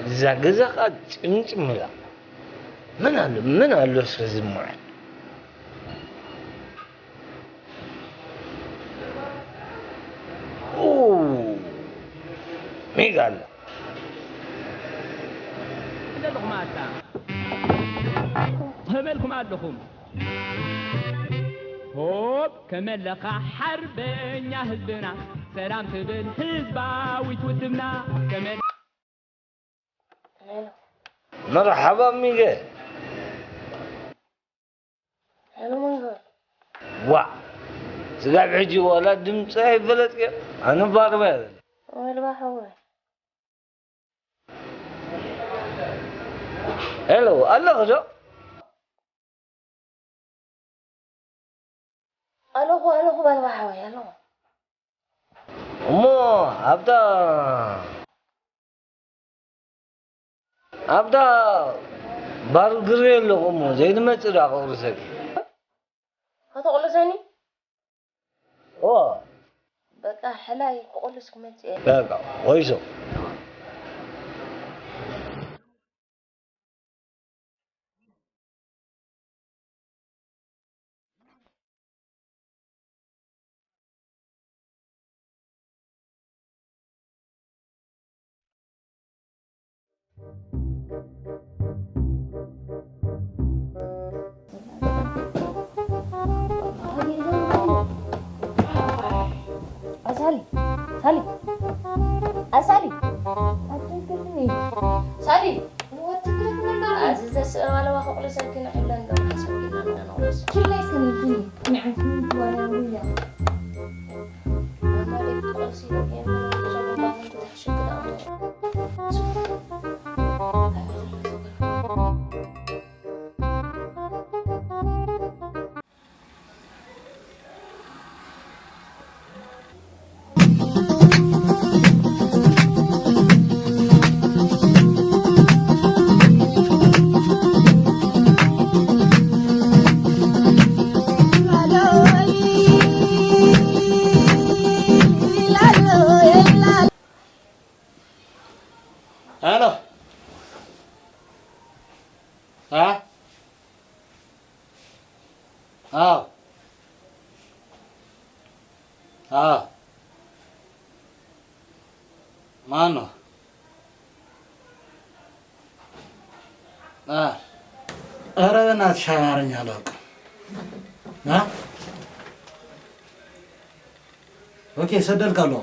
እዛ ገዛ ኸዓ ጭምጭም ኢላ። መን ኣሎ፣ መን ኣሎ እስከ ዝምዓል? ኡ፣ ሜጋ ኣሎ። ኣለኹም ኣታ። ከመልኩም ኣለኹም? ሆፕ ከመለኻ ሓርበኛ ህዝብና፣ ሰላም ትብል ህዝባዊት ውድብና፣ ከመል- መርሓባ ሚገ። ሄሎ መንገር። ዋ፣ ስጋብ ሕጂ ዋላ ድምፂ ኣይፈለጥክዮ? ኣነ ባርባ እየ። ወልባ ሓወይ። ሄሎ፣ ኣለኹ ዶ? ኣለኹ፣ ኣለኹ ባርባ ሓወይ፣ ኣለኹ። እሞ ኣብታ ኣብታ ባር ግሪ ኣለኹ እሞ ዘይትመጽእ ዶ ከቑርሰኪ? ከተቑርሰኒ? እወ። በቃ ሕላይ ክቑርስ ክመጽእ እየ። በቃ፣ ቆይሶ። ኣሳሊ፣ ሳሊ፣ ኣሳሊ፣ ኣትንክፍኒ፣ ሳሊ፣ ንወትክልት ምና ኣዚ ዘስእዋለዋ ክቕሉ ሰኪነ ሕለን ዶ ሓሰብ ኪና ምና ንቕለስ። ሽላይ ሰለልትኒ፣ ንዓንክኒ ትዋና ውያ። ኣማሌ ትቕልሲ የምነ ሸጉባትን ትትሕሽግ ዳሞ። ሄሎ። አ? አዎ። አዎ። ማን ነው? አ፣ ኧረ በእናትሽ አማርኛ አላውቅም። አ? ኦኬ፣ እሰደልካለሁ።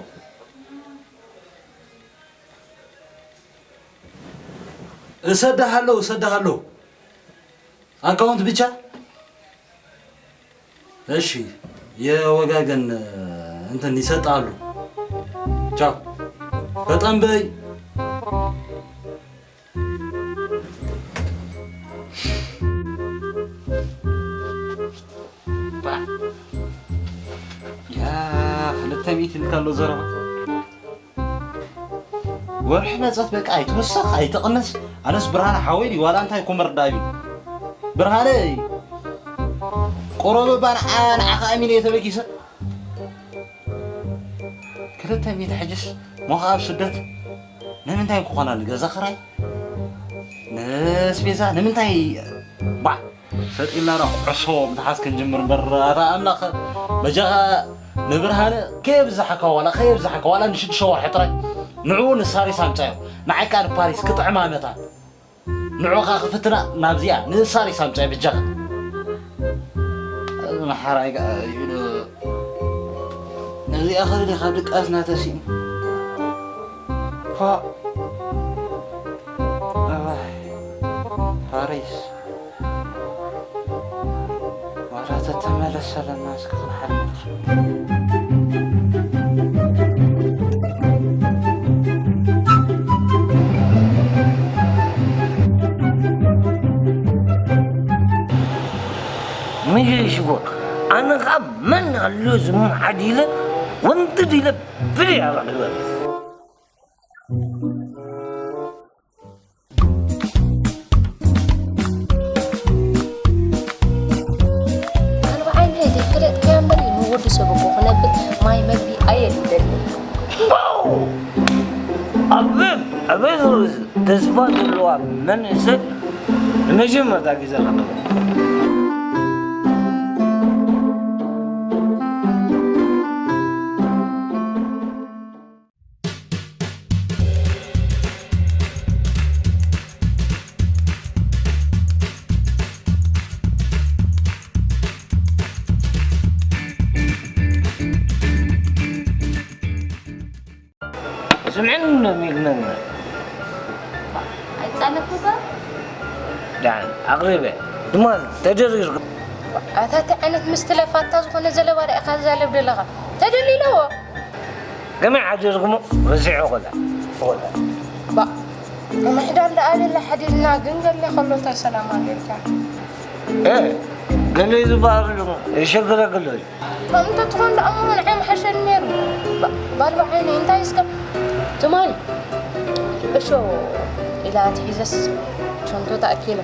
እሰድሃለሁ፣ እሰድሃለሁ። አካውንት ብቻ? እሺ፣ የወጋገን እንትን ይሰጣሉ። ቻው። በጣም በይ። ያ፣ ክልተ ሚእቲ ኢልካ ኣሎ ዘረባ። ወርሒ መጸት በቃ ኣይትወሰኽ ኣይትቕነስ። ኣነስ ብርሃነ ሓወይ ድዩ ዋላ እንታይ እኮ መርዳእ እዩ። ብርሃነ፣ ቆሮብ እባ ንዓ-፣ ንዓኻ ኣሚነ እየ ተበጊሰ። ክልተ ሚእቲ ሕጅስ ሞኻ ኣብ ስደት ንምንታይ ክኾና ንገዛ ኽራይ? ንስቤዛ ንምንታይ? ባዕ ሰጥ ኢልና ዶ ኩዕሶ ምትሓዝ ክንጅምር እምበር፣ ኣታ ኣምላኽ በጃኻ ንብርሃነ ከየብዛሕካ ዋላ ከየብዛሕካ ዋላ ንሽዱሽተ ወርሒ ጥራይ ንዕኡ ንሳሪስ ኣምጻዮ። ንዓይ ከኣ ንፓሪስ ክጥዕማ መታን። ንዑኻ ክፍትና ናብዚኣ ንሳሪስ ኣምጻዮ በጃኻ። እዚ መሓራይ ከኣ እዩ ዶ። ነዚኣ ኸ ዲኻ ድቃስና ተሲኡ? ፋ-፣ ኣዋይ፣ ፋሪስ። ዋላ ተተመለሰለና እስከ ክንሓልፍ። ምልሽ እኮ፣ ኣነ ኸኣ መን ኣሎ ዝምዓድ ኢለ፣ ወንድድ ኢለ ብልያ ረኺበ። ኣነ ብዓይነይ ዘይፈለጥካዮ እምበር፣ ንወዲ ሰብ እኮ ክነብር ማይ መግቢ ኣየድልየኒ። ዋው! ኣቤት፣ ኣቤት ርእሲ። ተስፋ ዘለዋ መንእሰይ ንመጀመርታ ግዜ ረኸበ። ስምዕኒ ሎሚ ክነግረካ። ኣይጻለፉ ባ? ደሓን ኣቕሪበ። ድማን ተደሪርኩ። ኣታ እንታይ ዓይነት ምስትለፋታ ዝኾነ ዘለባ ርኢኻ ትዛለብ ዘለኻ? ተደሊለዎ። ከመይ ሓዲርኩሞ? ረሲዑ ኾላ። ባ፣ ምሕዳር ደኣ ኣልለ ሓዲርና ግን ገለ ከሎ እንታይ ሰላም ኣልካ? እ፣ ገለ ዝበሃል ኣሎ። የሸግረክ ኣሎ። ከምኡ እንተትኾን ደኣ እሞ ንዓይ ምሓሸኒ ነይሩ። ባ-፣ ባልባ ዓይነይ እንታይ እስከ ትማሊ ዕሾ ኢላ ትሒዘስ ሸንቶ ተኣኪለ።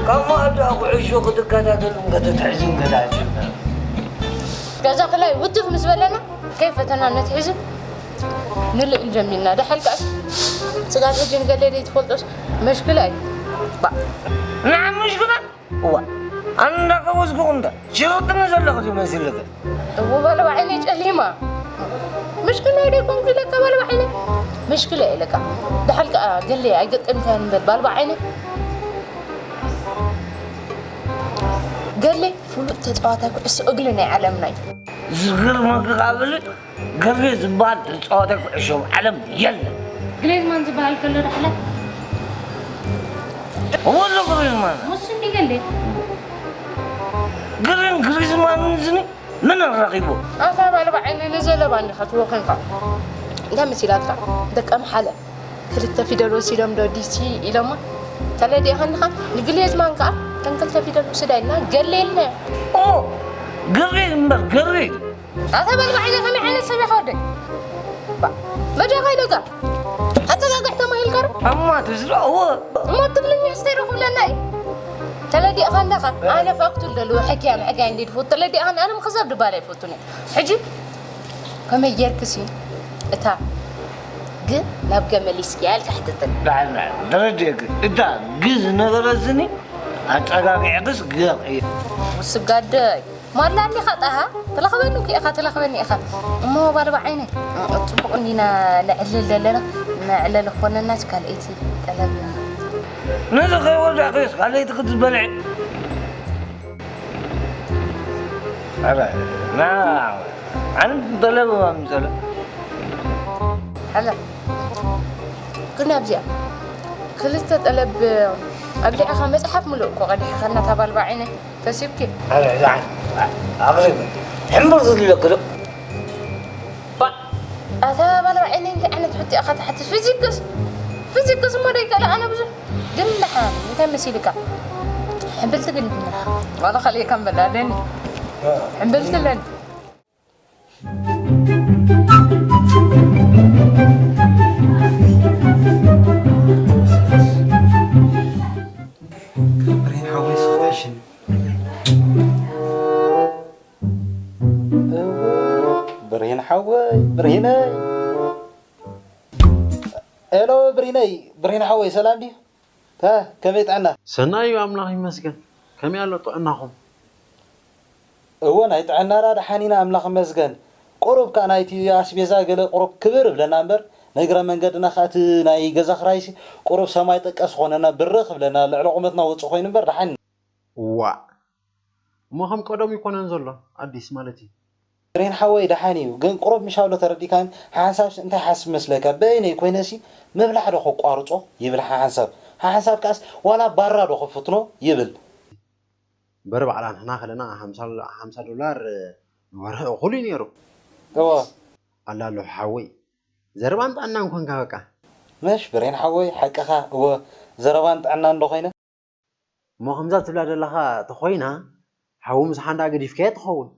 ካብ ማእዳ ኩዕሾ ክትከታተልን ከተትሕዝን ገለ ኣጀመረ። ገዛ ክላይ ውትፍ ምስ በለና ከይፈተና ነትሕዝን ንልእል ጀሚርና። ደሓር ከኣ ጽጋብ ሕጂ ንገለ ዘይትፈልጦስ መሽክላ እዩ። ባ-፣ ንዓ መሽክላ? እዋ፣ ኣነ እንዳቀወስኩ እንዳ ሽርጥኒ ዘለኹ እዩ መሲልክ። እዎ፣ ባልባ ዓይነይ ጨሊማ። ምሽክና ደይኮንኩ ኢለካ፣ ባልባ ዓይነይ። ምሽክላ ኢለካ። ደሓር ከኣ ገሌ ኣይገጠምካን እምበር፣ ባልባ ዓይነይ። ገሌ ፍሉጥ ተጻዋታይ ኩዕሶ እግሪ ናይ ዓለምና እዩ። ዝገርመካ ከኣ በሊ፣ ገርጌ ዝበሃል ተጻዋታይ ኩዕሾ ኣብ ዓለም የለን። ግሬዝማን ዝበሃል ከሎ ዳሕላ? እወ ኣሎ ግሬዝማን። ሙስኒ ገሌ? ግሬን ግሪዝማን ዝኒ መን ኣራኺቡ? ኣታ ባልባ ዓይነ ንዘለባ እንዲኻ ትወኸንካ። እንታይ መሲላትካ? ደቀ ምሓለ። ክልተ ፊደል ወሲዶም ዶ ዲሲ ኢሎማ? ተለዲእኻ እንዲኻ? ንግሬዝማን ከኣ እተን ክልተ ፊደል ውስዳ ኢልና ገሌ ኢልና። እሞ ግሬ እምበር ግሬ። ኣታ በል ብዓይነ ከመይ ዓይነት ሰብ ኢኻ ወደይ? ባ፣ መጃኻ ኢለካ። ኣተጋግሕ ተማሂልካ ዶ? እማ ትዝረእዎ። እሞ ትግርኛ ስተይ ዶ ክብለና እዩ? ተለዲእኻ ኣለኻ? ኣነ ፋክቱ ልደልዎ ሕክያ ምዕጋይ እንዲ ድፉት ተለዲእኻ ኣነ ምኽዛብ ድባል ኣይፈቱን እየ። ሕጂ ከመይ ጌርክሲ እታ ግ ናብ ገ መሊስክያ ኢልካ ሕተተኒ። ብዓል ብዓል፣ ተረዲእክ። እታ ግ ዝነበረትኒ ኣጸጋጊዕክስ ገ ቀይር። ውስጋደይ። ማላ እንዲኻ ጣሃ፣ ትለኽበኒ እኮ ኢኻ፣ ትለኽበኒ ኢኻ። እሞ ባልባ ዓይነይ፣ ጽቡቕ እንዲና ነዕልል ዘለና፣ መዕለሊ ክኾነናስ ካልኣይቲ ጠለብ። ነዚ ከይወዳእክስ ካልኣይቲ ክትበልዒ? ኧረ፣ ና፣ ዓለም ጠለብ ኣምጸለ። ሐለ፣ ግን ኣብዚኣ ክልተ ጠለብ ኣብሊዕኻ መጽሓፍ ምሉእ እኮ ቀዲሕኻ እናታ ባልባ ዓይነይ። ተሲብኪ። ኣረ፣ ዛዕን፣ ኣቕሪብ። ሕምብር ዝድለክ ዶ? ባ-፣ ኣታ ባልባ ዓይነይ እንታይ ዓይነት ሕቶ ኢኻ ትሓትት? ፊዚክስ? ፊዚክስ እሞ ደይከኣለ ኣነ ብዙሕ። ግን ደሓን፣ እንታይ መሲልካ? ሕምብልቲ ግን ዋላ ካልእ ከም በላለኒ። ሕምብልቲ ኣለኒ። ብሬን ሓወይ ስኽትሕሽን። ብሬን ሓወይ፣ ብሬነይ። ሄሎ ብሬነይ፣ ብሬን ሓወይ ሰላም ድዩ? ታ፣ ከመይ ጥዕና? ሰናይ እዩ፣ ኣምላኽ ይመስገን። ከመይ ኣሎ ጥዕናኹም? እወ፣ ናይ ጥዕናና ደሓን ኢና፣ ኣምላኽ ይመስገን። ቁሩብ ከኣ ናይቲ ኣስቤዛ ገለ ቁሩብ ክብር እብለና እምበር፣ ንእግረ መንገድና ከኣ እቲ ናይ ገዛ ክራይሲ ቁሩብ ሰማይ ጠቀስ ኾነና፣ ብርኽ እብለና፣ ልዕሊ ቁመትና ወጽእ ኮይኑ እምበር ደሓን ኢና። ዋእ! እሞ ከም ቀደሙ ይኮነን ዘሎ፣ ኣዲስ ማለት እዩ። ብሬን ሓወይ ደሓን እዩ፣ ግን ቁሩብ ምሻሎ ተረዲእካን ሓንሳብስ እንታይ ሓስብ መስለካ? በይነይ ኮይነሲ ምብላዕ ዶ ከቋርጾ ይብል ሓንሳብ፣ ሓንሳብ ከኣስ ዋላ ባራ ዶ ክፍትኖ ይብል። እምበር ባዕላ ንሕና ከለና ሓምሳ፣ ሓምሳ ዶላር ንወርሒ እኹል እዩ ነይሩ። እወ። ኣላ ኣለኹ ሓወይ፣ ዘረባን ጥዕናን ኮንካ በቃ። መሽ ብሬን ሓወይ ሓቅኻ፣ እወ ዘረባን ጥዕናን ዶ ኮይነ? እሞ ከምዛ ትብላ ዘለኻ ተኾይና፣ ሓዊ ምስ ሓንዳ ገዲፍካዮ ትኸውን።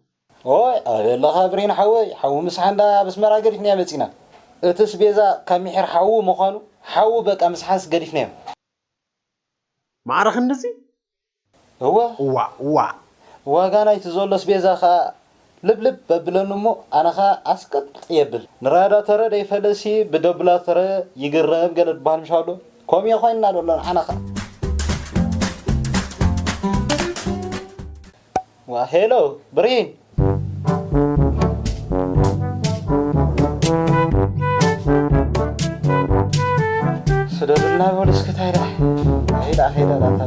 ኦይ፣ ኣበይ ኣለኻ ብሬን ሓወይ፣ ሓዊ ምስ ሓንዳ ኣብ ኣስመራ ገዲፍናዮ መጺና። እቲ ስቤዛ ካብ ሚሒር ሓዊ ምዃኑ፣ ሓዊ በቃ ምስ ሓንስ ገዲፍናዮ። ማዕረ ክንድዚ? እወ። እዋ፣ እዋ። ዋጋ ናይቲ ዘሎ ስቤዛ ኸኣ ልብልብ በብለኒ እሞ ኣነ ኸኣ ኣስቀጥ የብል። ንራዳተረ ደይፈለሲ ብደብላተረ ይግረም ገለ ድበሃል ምሽ ኣሎ። ከምኡ ኮይንና ዘሎ ንዓና ኸኣ። ዋ፣ ሄሎ፣ ብርሂን። ስደድልና በሉ እስከ፣ ታይ ደኣ? ሄዳ፣ ሄዳ ዳታ።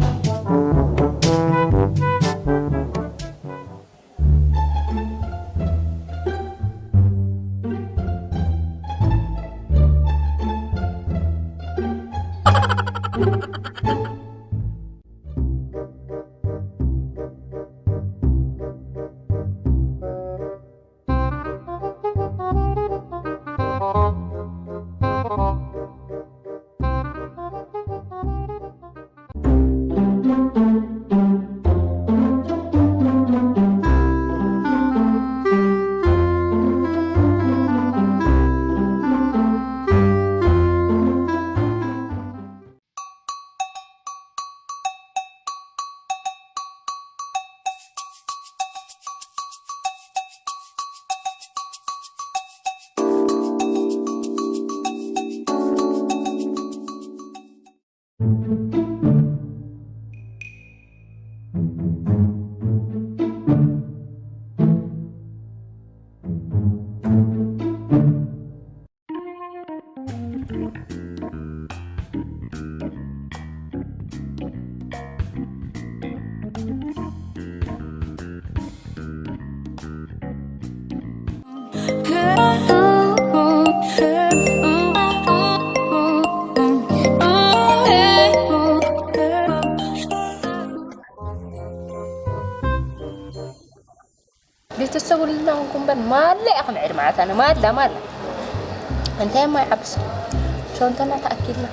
ቤተሰብ ሁልና ኹንኩም በል ማላ ኢኹም ዕድማዓታና ማላ ማላ። እንታይ ማይ ዓብስ ሾንተና ተኣኪልና።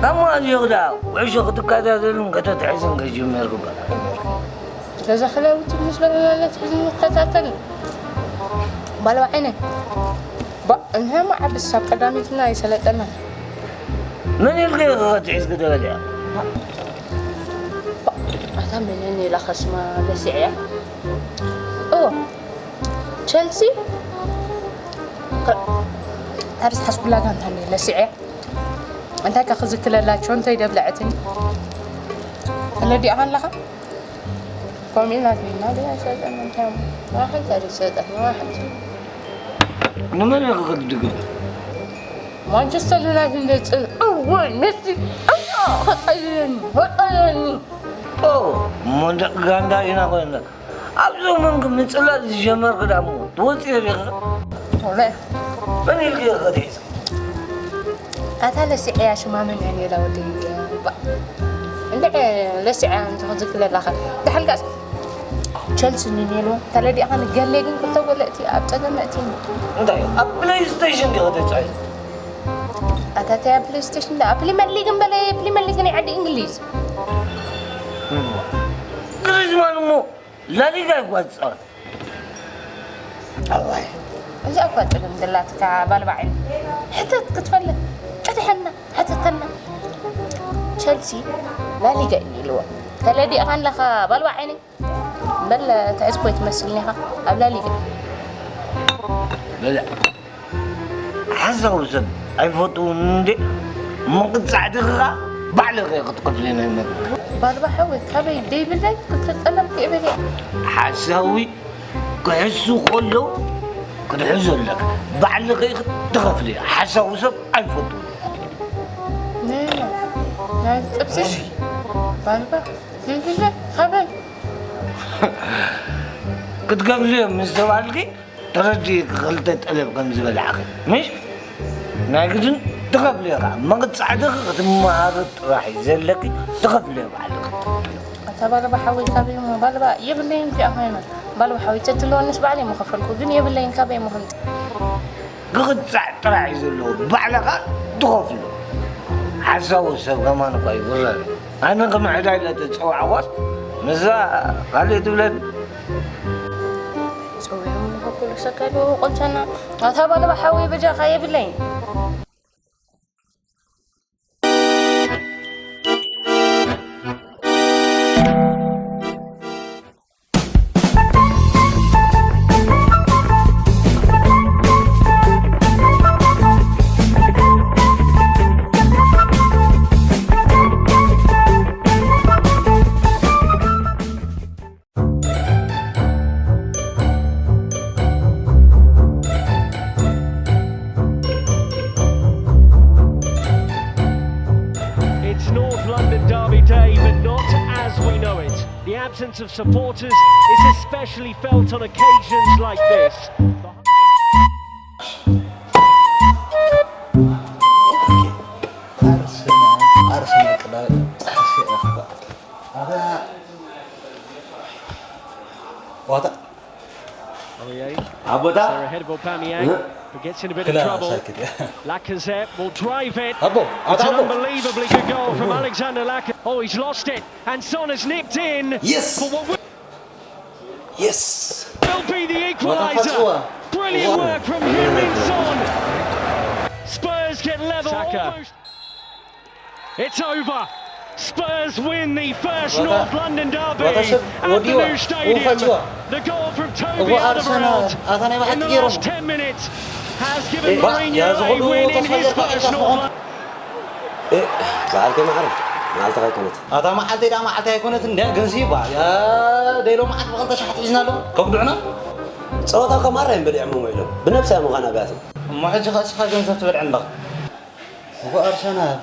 ካብ መቐልዮ ክዳ ኩዕሾ ክትከታተልን ከተትሕዝን ከጀመርኩ በቃ። ገዛ ክለውቲ ምስ በለናለት ሕዚ ንከታተል። ባለዋ ዓይነ። ባ እንታይ ማይ ዓብስ ኣብ ቀዳሚትና ይሰለጠና። መን ኢልካ ኢኻ ክትሕዝ ክትበልያ? ኣታ መንን ኢላ ከስማ ለሲዐያ? እዎ፣ ቸልሲ። ታሪስ ሓስኩላ ጋንታ እንዲ ለሲዐያ። እንታይ ከ ክዝክለላቸው እንታይ ደብለዐትኒ? ተለዲእኻ ኣለኻ? ኮሚናት ኢና ብያ ሰጠን እንታይ? ዋሕድ ታሪስ ሰጠን፣ ዋሕድ። ንመን ኢኻ ክትድግፍ? ማንቸስተር ዩናይትድ እንደ ጽን-፣ እወ፣ ሜሲ፣ እያ፣ ከጸልለኒ፣ ከጸልለኒ። ኦ፣ እሞ እንደ ጋንዳ ኢና ኮይና። ኣብ ዘመንኩ ምጽላል ዝጀመርኩ ዳሞ፣ ትወጽእ ዲኻ? ወላሂ። መን ኢልኪ ኢኺ ከትሒዝ? ኣታ ለሲዐያ ሽማ መን እያ ነይራ ወደይ? ባ-፣ እንድዒ ለሲዐያ እንተ ክዝክር ኣለኻ። ደሓን ከኣስ ቸልሲ ንኔልዎ ተለዲእኻ ንገሌ ግን ክልተ ጎል እቲ ኣብ ጸገም እቲ። እንታይ? ኣብ ፕሌይስቴሽን ዲኻ ተጻዊት? ኣታ እንታይ ኣብ ፕሌይስቴሽን? ኣብ ፕሪመር ሊግ እምበለ፣ ፕሪመር ሊግ ናይ ዓዲ እንግሊዝ። ግሪዝማን እሞ ላሊጋ ይጓዝጻወት። ኣዋይ፣ እዚኣ እኳ ጥልም ዘላትካ ባልባዕን። ሕተት ክትፈልጥ፣ ቀድሐና፣ ሕተተና። ቸልሲ ላሊጋ እዩ ኢልዎ። ተለዲእኻ ኣለኻ ባልባዕኒ። በል ትዕዝ ኮይ ትመስልኒ ኢኻ ኣብ ላሊጋ። በል። ሓሳዊ ሰብ ኣይፈትውን እንዴ? ምቕጻዕቲ ኸኣ ባዕልኺ ክትከፍሊ ናይ መግቢ። ባልባ ሓወይ፣ ካበይ ደይብለይ ክልተ ጠለብ ክእብል እየ። ሓሳዊ ክሕሱ ከሎ ክትሕዞ ኣለካ። ባዕልኺ ክትከፍሊ። ሓሳዊ ሰብ ኣይፈትውን። ናይ፣ ናይ ጥብሲ ባልባ ደይብለይ ካበይ? ክትከፍሊ እዮም ምስ ተባልኪ ተረዲእኪ ክልተ ጠለብ ከም ዝበላዕኺ፣ ምሽ? ናይ ግድን ትኸፍልዮ ኸዓ። መቕጻዕትኺ ክትመሃሪ ጥራሕ እዩ ዘለኪ፣ ትኸፍልዮ ባዕልኺ። ኣታ ባልባ ሓወይ፣ ካበይ እሞ? ባልባ የብለይን እዚኣ ኮይና። ባልባ ሓወይ፣ ተትህልወንስ ባዕለይ ምኸፈልኩ፣ ግን የብለይን፣ ካበይ እሞ ከምጽእ? ክቕጻዕ ጥራሕ እዩ ዘለዎ፣ ባዕልኻ ትኸፍሎ። ሓሳዊ ሰብ ከማን እኳ ይውረር። ኣነ ክምዕዳ ኢለ ተጸዋዕኳስ፣ ንሳ ካልእ ትብለኒ። ጸዊዖም ንኸክሉ ሰከሉ ቆልቻና። ኣታ ባልባ ሓወይ በጃኻ የብለይን። It's North London Derby Day, but not as we know it. The absence of supporters is especially felt on occasions like this. ኣርሰናል ኣርሰናል ቅዳሜ ጣዕሲ ኣባ ዋታ Aurier, ኣቦታ they're ahead of Aubameyang, Huh? who gets in a bit ክላ of trouble. ሳክት Lacazette will drive it. ኣቦ ኣታ It's an ኣቦ unbelievably good goal from Alexander Lacazette. Oh, he's lost it. And Son has nipped in Yes. for what will የስ be the What a equaliser. fatwa. Brilliant Wow. Work from Heung-min Son. Spurs get level Saka. Almost. It's over. Spurs win the first What a- North London derby what a shot. at What do the you new want? stadium. What do you want? The goal from Toby What Arsenal? Alderweireld ኣታ ናይ in ባዕልቲ the ገይሮም last ten minutes has given Ba- Mourinho يا a زغلول win in his وتصير first كأس North مخ- ዝዓርከ ማዕረ መዓልትኻ ኣይኮነት ኣታ መዓልተይ ዳ መዓልተይ ኣይኮነትን እንድያ ግን ሲባ ያ ደይሎ መዓት ብክልተ ሸሓት ሒዝና ኣሎ ከጉድዑና ፀወታ ከማራ እዮም በሊዖም እሞ ኢሎም ብነብሳ እዮም ምዃን ኣብያቶም እሞ ሕጂ ከስኻ ገንዘብ ትበልዕ ኣለኻ እኮ ኣርሰናል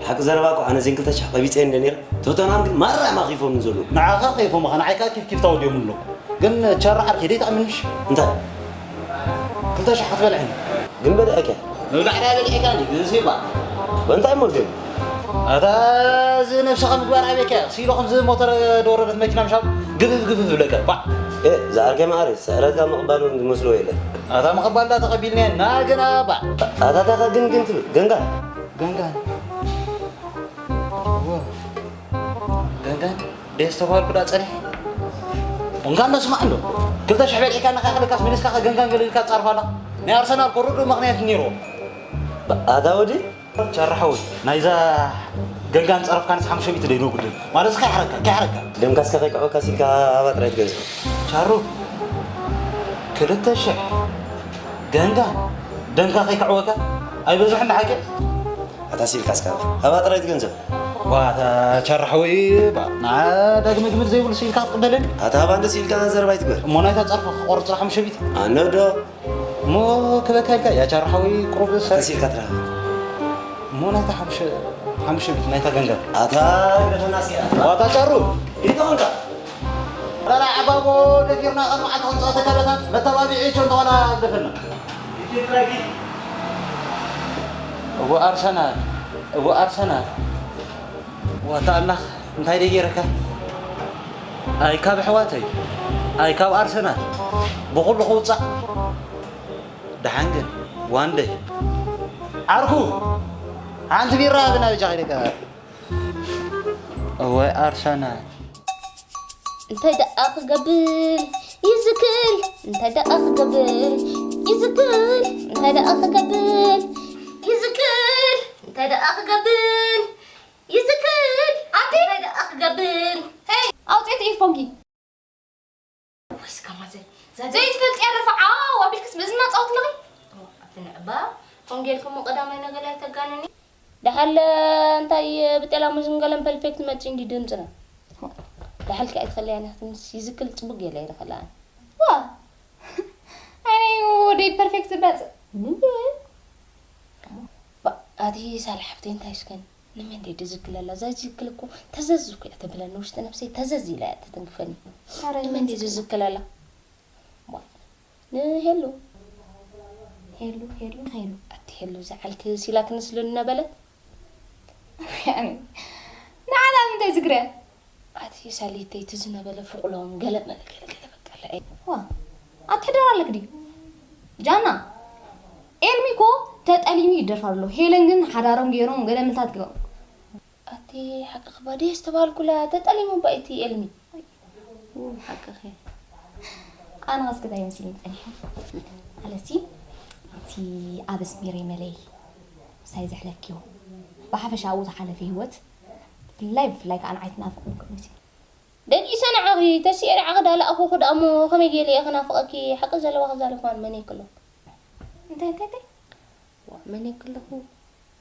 ሓቂ ዘረባ እኮ ኣነ ዜን ክልተ ሸሕ ቀቢፀ እንደ ነይረ ቶተናም ግን ማራ እዮም ኣኺፎም ዘለዉ ንዓኻ ከይፎምኻ ንዓይካ ኪፍ ኪፍ ታወዲዮም ኣሎ ግን ቸራ ዓርከይ ደይትኣምን ምሽ እንታይ ክልተ ሸሓት በልዕኒ ግን በሊዐከ መብላዕ ዳ በሊዕካ ግን ሲባ እንታይ እሞ ግን ኣታ እዚ ነብስኻ ምግባር ኣበይካ እያ ሲሎ ከምዚ ሞተር ደወረደት መኪና ምሻብ ግፍፍ ግፍፍ ዝብለካ ባዕ ዝዓርከ ማዕረ ስዕረትካ ምቕባል እውን ዝመስሎ የለን ኣታ ምቕባል ዳ ተቐቢልናዮ እና ግና ባዕ ኣታታኻ ግን ግን ትብል ገንጋ ገንጋን እዎ። ገንጋን ደስ ተባልኩ ዳ ጸኒሕ እንካ እንዶ ስማዕ እንዶ ክልተ ሽሕ በልዒካ እናካኸልካስ ሚኒስካ ገንጋን ገለ ኢልካ ትጻርፋ ኣላ ናይ ኣርሰናል ኮርዱ ምኽንያት ነይርዎ ኣታ ወዲ ቸራሐዊ ናይዛ ገንጋን ጸረፍካ ንስ ሓሙሽተ ሚእቲ ደይኖ ጉድል ማለት ከይሓረካ ከይሓረካ ደምካስካ ከይቅዖካ ሲልካ ኣባ ጥራይ ትገንዘብ ቻሩ ክልተ ሽሕ ገንጋን ደምካ ከይክዕወካ ኣይበዝሕን ሓቂ ኣታ ሲልካስካ ኣባ ጥራይ ትገንዘብ ዋታ ቸራሐዊ ዳግመ ግምት ዘይብሉ ሲልካ ትቅበለኒ ኣታ ኣባ እንደ ሲልካ ገንዘብ ኣይትግበር እሞ ናይታ ጸርፈ ክቆርጽ ሓሙሽተ ሚእቲ ኣነዶ እሞ ክበካ ኢልካ ያ ቻርሓዊ ቅሩብ ሰብ ተሲልካ ትረኸብ እሞ ናይታ ሓሙሽተ ሓሙሽተ ሚእቲ ናይታ ገንዘብ ኣታ ግደፈና እስኪ ዋታ ቻሩ ይተኾንካ ላላ ዓባቦ ደፊርና ካብ መዓልቲ ክንፃወተ ካለታት መተባቢዒ ቾ እንተኾና ግደፈና እዎ ኣርሰናል እዎ ኣርሰናል ዋታ ኣምላኽ እንታይ ደይ ገይረካ ኣይ ካብ ኣሕዋተይ ኣይ ካብ ኣርሰናል ብኹሉ ክውፃእ ደሓን ግን ዋንደይ ዓርኩ ሓንቲ ቢራ ብና ብጃ ከይደካ እወ ኣርሰናል እንታይ ደኣ ክገብር ይዝክል እንታይ ደኣ ክገብር ይዝክል እንታይ ደኣ ክገብር ይዝክል እንታይ ደኣ ክገብር ይዝክል ኣቲ እንታይ ደኣ ክገብር ሄይ ኣውፅኤት ኢድ ፎንኪ ወይስ ከማዘ ዘይትፈልጥ እያ ደርፋ ዓው ኣቢልክስ መዝና ፃወት ኣለኺ ኣብቲ ንዕባ ፎንጌልኩም ቀዳማይ ነገር ኣይተጋንኒ ደሓለ እንታይ ብጤላሙ ዝንገለን ፐርፌክት መፂ እንዲ ድምፅና ደሓልካ ኣይትኸለያን ክትምስ ይዝክል ፅቡቅ ገለ ይረኸለኣን ዋ ኣይነዩ ደይ ፐርፌክት መፅእ ኣቲ ሳል ሓፍተይ እንታይ እስከን ንመን ደይ ድዝክለላ እዛ ዝክል እኮ ተዘዝ እኮ እያ ተብለኒ ውሽጢ ነብሰይ ተዘዝ ኢላ እያ ትትንክፈኒ ንመን ደይ ዝዝክለላ ንሄሉ ሄሉ ሄሉ ሄሉ ኣቲ ሄሉ ዝዓልክ ሲላ ክንስሉ እናበለት ንዓላ ምንታይ ዝግረ ኣቲ ሳሊተይ እቲ ዝነበለ ፍቁሎም ገለ መለ ገለ ገለ በቃ ለዐ ዋ ኣቲ ሕደር ኣለክ ድዩ ጃና ኤልሚ እኮ ተጠሊሙ ይደርፍ ኣሎ ሄለን ግን ሓዳሮም ገይሮም ገለ ምንታት ገይሮም ኣቲ ሓቂ ክባዲ ዝተባልኩላ ተጠሊሙ ባይቲ ኤልሚ ሓቅኺ ኣነ ቀስክታይ መሲልኒ ጸኒሐ ኣለሲ እቲ ኣብ ኣስሚረይ መለይ ምሳይ ዘሕለፍክዮ ብሓፈሻ ኣብኡ ዝሓለፈ ህይወት ብፍላይ ብፍላይ ከዓ ንዓይ ትናፍቕ ምክር መሲሉ ደቂሰ ንዓኺ ተሲኤ ንዓኺ ዳለኣኹ ክዳሞ ከመይ ገይረ እየ ክናፍቐኪ ሓቂ ዘለዋ ክዛለፍ ማን መን የክሎ እንታይ እንታይ እንታይ መን የክለኹ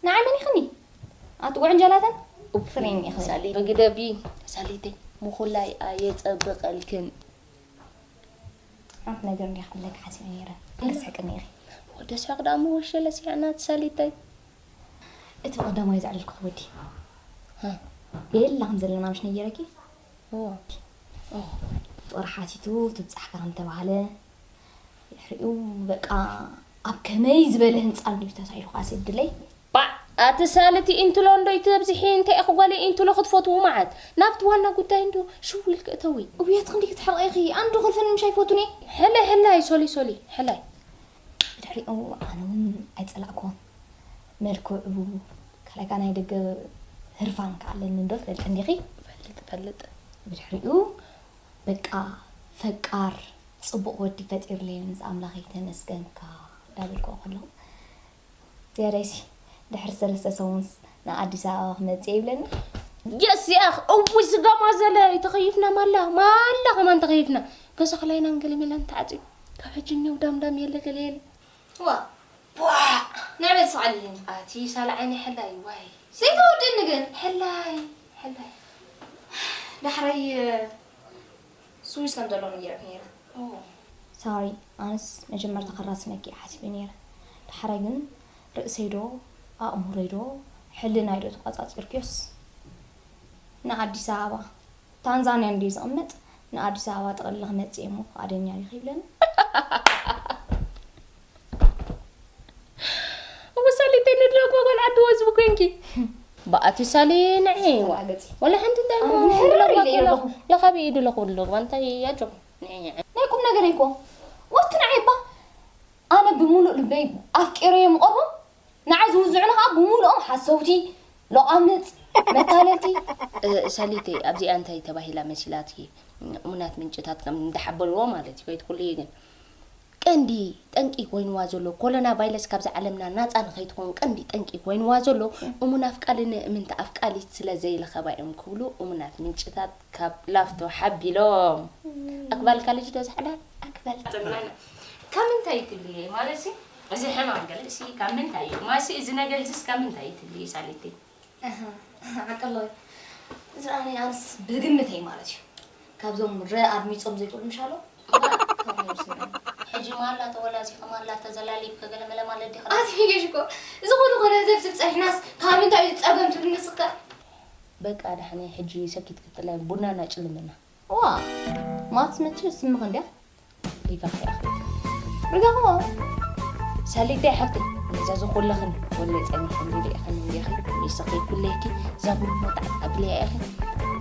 ንዓይ መን ይኽኒ ኣቲ ጉዕንጀላተን ትርእኒ ኢኺ ሳሊ ግደፊ ሳሊተይ ምኹላይ ኣየጸብቐልክን ሓንቲ ነገር እንዲያ ክብለኪ ሓሲበ ነይረ። ደስሕቅኒ ኢኺ። ወዲ ስሕቕ ደኣ እሞ ወሸለ ሲዕና ትሳሊተይ። እቲ ብቐዳማይ ዘዕለልኩኺ ወዲ የላ ከም ዘለና ምሽ ነጊረኪ። ፍቕሪ ሓቲቱ ትብጻሕካ ከም ተባህለ ድሕሪኡ በቃ ኣብ ከመይ ዝበለ ህንጻ እንድዩ ተሳኢሉ ከኣ ስድለይ። ባዕ፣ ኣቲ ሳልቲ ኢንትሎ እንዶ ይትብዝሒ፣ እንታይ ኢኺ ጓለይ ኢንትሎ ክትፈትዉ መዓት? ናብቲ ዋና ጉዳይ እንዶ ሽው ኢልኪ እተዊ። ውያት ክንዲ ክትሕርቕ ኢኺ፣ ኣንዱ ክልፈን ምሽ ኣይፈቱን እየ። ሕላይ፣ ሕላይ፣ ሶሊ፣ ሶሊ፣ ሕላይ። ብድሕሪኡ ኣነ እውን ኣይጸላእኩዎን። መልክዑ፣ ካልኣይ ከኣ ናይ ደገ ህርፋን ከኣ ኣለኒ እንዶ ትፈልጢ እንዲኺ? እፈልጥ፣ እፈልጥ። ብድሕሪኡ በቃ ፈቃር ጽቡቕ ወዲ ፈጢርለይ ምስ ኣምላኸይ ተመስገንካ እንዳበልክዎ ከለኹ፣ ዝያዳይሲ ድሕሪ ሰለስተ ሰሙንስ ንኣዲስ ኣበባ ክመጽእ እየ ይብለኒ። የስ ያኽ፣ እውይ ስጋ ማዘለ፣ ተኸይፍና ማላ፣ ማላ ከማን ተኸይፍና። ገዛ ክላይናን ገለሜላን ተዓጽዩ። ካብ ሕጂ እኒው ዳምዳም የለ ገለ የለ። ዋ፣ ቧዕ! ናይ በል ስቕ ኣልልኒ። ኣቲ ሳልዓይኒ ሕላይ፣ ዋይ። ዘይተወድእኒ ግን። ሕላይ፣ ሕላይ። ዳሕራይ፣ ስዊስ ከም ዘሎ ነጊረኪ ነይረ። ኦ። ሶሪ፣ ኣነስ መጀመርታ ከራስነኪ እየ ሓሲበ ነይረ። ዳሕራይ ግን ርእሰይ ዶ፣ ኣእምሮይ ዶ፣ ሕልናይ ዶ ተቋጻጺርክዮስ ንኣዲስ ኣበባ ታንዛንያ እንድዩ ዝቕመጥ፣ ንኣዲስ ኣበባ ጥቕልሊ ክመጽእ እየ እሞ ፍቓደኛ ዲኺ ይብለኒ። እወ ሳሊተይ ንድለጎ ጓል ዓዲ ወዝቢ ኮንኪ። ብኣቲ ሳሊ ንዒ። ተላገጺ። ወላ ሓንቲ እንታይ ኣነ እሞ ግን ሕርር ኢለ እየ ዘለኹ። ለኻቢ ኢዱ ለኹ ብሎ እባ እንታይ ያጆ። ንዒ። ናይ ቁም ነገር እኮ። ወቲ ንዓይ እባ ኣነ ብምሉእ ልበይ ኣፍቂረዮም እቐርቦም። ንዓይ ዝውዝዑኒ ኸኣ ብምሉኦም ሓሰውቲ፣ ሎቓምጽ፣ መታለልቲ። እ፣ ሰሊተይ፣ ኣብዚኣ እንታይ ተባሂላ መሲላትኪ? እሙናት ምንጭታት ከም እንዳሓበርዎ ማለት እዩ፣ ከይትኩልይ ግን። ቀንዲ ጠንቂ ኮይንዋ ዘሎ፣ ኮሎና ቫይረስ ካብዛ ዓለምና ናጻ ንኸይትኸውን ቀንዲ ጠንቂ ኮይንዋ ዘሎ፣ እሙን ኣፍቃሪ ንእምንቲ ኣፍቃሪት ስለ ዘይረኸባ እዮም ክብሉ እሙናት ምንጭታት ካብ ላፍቶ ሓቢሎም። እም። ኣክባልካ ልጅ ዶ ዛዕዳ? ኣክባል። ጥናና። ካብ ምንታይ ትብልየ? ማለትሲ፣ እዚ ሕማም ገለሲ ካብ ምንታይ እዩ? ማሲ፣ እዚ ነገር እዚስ ካብ ምንታይ እዩ ትብልየ ሳሊተይ? ኣሃ፣ ዓቀለይ። እዚ ኣነ ኣንስ ብግምተይ ማለት እዩ። ካብዞም ረ ኣድሚጾም ዘይክእሉ ምሻሎ? እምበር፣ ከምኡ ይመስለኒ። ሕጂ ማላ ተወላዚኸ ማላ ተዘላሊብከ ገለ መለ ማለት ዲኻ? ኣቲ ፊገሽ እኮ፣ እዚ ኩሉ ኮነ ዘፍዝብ ጸኒሕናስ ካብ ምንታይ እዩ ጸገም ትብል ንስካ? በቃ ዳሕነ ሕጂ ሰኪት ክትጥላይ ቡና እናጭልምና። ዋ፣ ማትስ መቸስ ስምኺ እንድያ። ሊቫ ከይኣኽለካ። ርጋኹ። ሰሊተይ ሓፍተይ፣ ነዛ ዝኹለኽን ወለይ ጸኒሐን ሊለ ኢኽን እንዲኺ፣ ንስኺ ኩለይኪ እዛ ቡን መጣዕ ኣብልያ ኢኺ።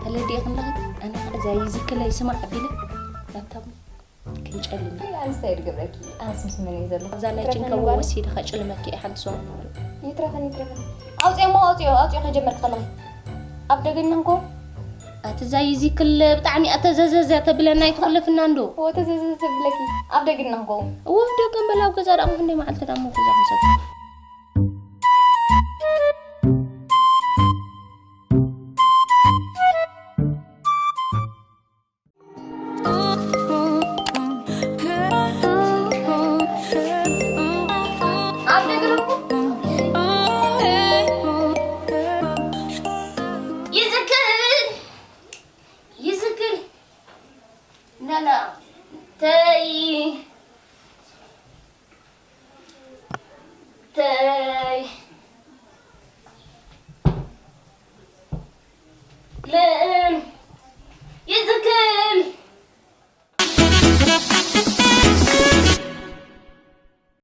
ተለዲእኽን ለኺ፣ ኣነ ኸኣ እዛ ይዝክለይ ስማዕ ኣቢለ ናብታ ቡን ክንጨልም። ኣይ፣ ኣንስታይ ድገብረኪ፣ ኣንስ ምስ መን እየ ዘለኹ? እዛ ናይ ይትረፈኒ ጭንከቦ ጓል። ወሲደ ኸጭልመኪ እየ ሓንቲ ሰሙን። ይትረፈኒ፣ ይትረፈኒ። ኣውፅኦ እሞ፣ ኣውፅኦ፣ ኣውፅኦ ከጀመርክ ከለኺ። ኣብ ደገ እናንኮ። ኣቲ እዛ ይዚክል ብጣዕሚ ኣተዘዘዘ ተብለና ኣይትኹልፍና እንዶ። ወተዘዘዘ ተብለኪ። ኣብ ደገ እናንኮ። እወ፣ ኣብ ደገ እምበል ኣብ ገዛ ደኣ ክንደይ መዓልቲ ደኣ እሞ ገዛ ክንሰቲ። ኣብ ደገ ደርኩ። ይዝክል፣ ይዝክል። ናና፣ ተይ፣ ተይ።